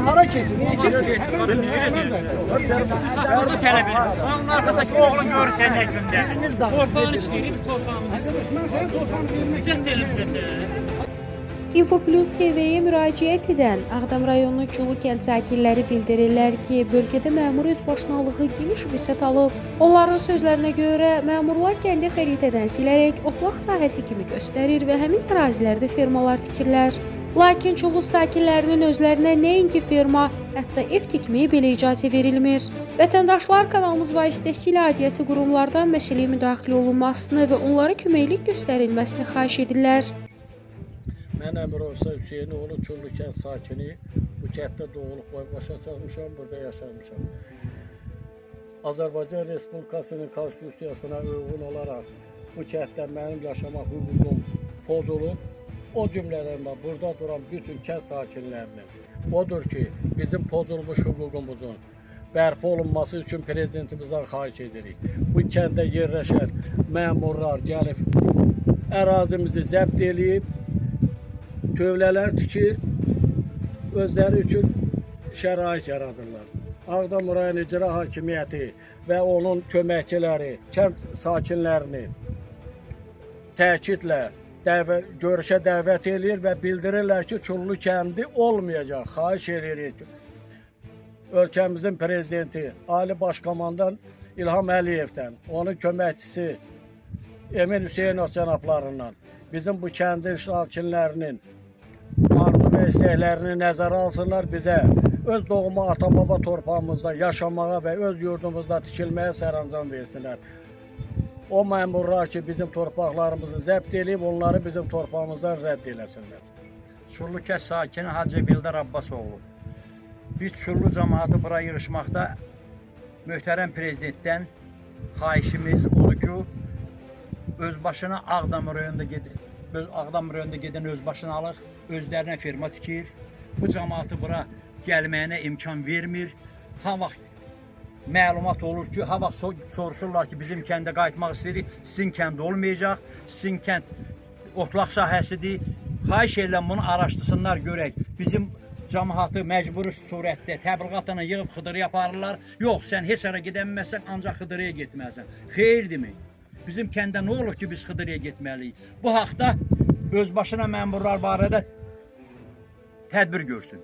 Hara keçir? Niyə keçir? Həmən də. Bunu tələb edir. Onun arxadakı oğlun görürsən nə gündədir. Torpağını istəyirik, biz torpağımızı. Arkadaş mən sənin torpağını vermək İzzət elimizdə. Info Plus TV-yə müraciət edən Ağdam rayonu Çullu kənd sakinləri bildirirlər ki, bölgədə məmur özbaşınalığı geniş vüsət alıb. Onların sözlərinə görə məmurlar kəndi xəritədən silərək otlaq sahəsi kimi göstərir və həmin ərazilərdə fermalar tikirlər. Lakin Çullu sakinlərinin özlərinə nəinki ferma, hətta ev tikməyə belə icazə verilmir. Vətəndaşlar kanalımız vasitəsilə aidiyyəti qurumlardan məsələyə müdaxilə olunmasını və onlara köməklik göstərilməsini xahiş edirlər. Mən Əmirov Hüseynoğlu, Çullu kənd sakini. Bu kənddə doğulub boy başa çatmışam, burada yaşamışam. Azərbaycan Respublikasının konstitusiyasına uyğun olaraq bu kənddə mənim yaşamaq hüququm pozulub. O cümlədən də burada duran bütün kənd sakinlərinin. Odur ki, bizim pozulmuş hüququmuzun bərpa olunması üçün prezidentimizdən xahiş edirik. Bu kənddə yerləşən məmurlar gəlib ərazimizi zəbt eləyib, tövlələr tikir, özləri üçün şərait yaradırlar. Ağdam rayon icra hakimiyyəti və onun köməkçiləri kənd sakinlərini təkidlə görüşə dəvət eləyir və bildirirlər ki, Çullu kəndi olmayacaq. Xahiş eləyirik. Ölkəmizin prezidenti Ali Başkomandan İlham Əliyevdən, onun köməkçisi Emin Hüseynov cənablarından bizim bu kəndin sakinlərinin arzu və istəklərini nəzərə alsınlar, bizə öz doğma ata-baba torpağımızda yaşamağa və öz yurdumuzda tikilməyə sərəncam versinlər. O məmurlar ki, bizim torpaqlarımızı zəbt eləyib, onları bizim torpağımızdan rədd eləsinlər. Çullu kənd sakini Hacı Eldar Abbasoğlu. Biz Çullu cəmaatı bura yığışmaqda möhtərəm prezidentdən xahişimiz odur ki, özbaşına Ağdam rayonunda gedən özbaşınalıq özlərinə firma tikir. Bu cəmaatı bura gəlməyinə imkan vermir. Ha vaxt məlumat olur ki, ha vaxt soruşurlar ki, bizim kəndə qayıtmaq istəyirik, sizin kənd olmayacaq, sizin kənd otlaq sahəsidir. Xahiş edirəm bunu araşdırsınlar görək. Bizim cəmaatı məcburi surətdə təbliğatla yığıb Xıdırıya aparırlar. Yox, sən heç hara gedə bilməzsən, ancaq Xıdırıya getməlisən. Xeyirdirmi? Bizim kəndə nə olur ki, biz Xıdırıya getməliyik? Bu haqda özbaşına məmurlar barədə tədbir görsün.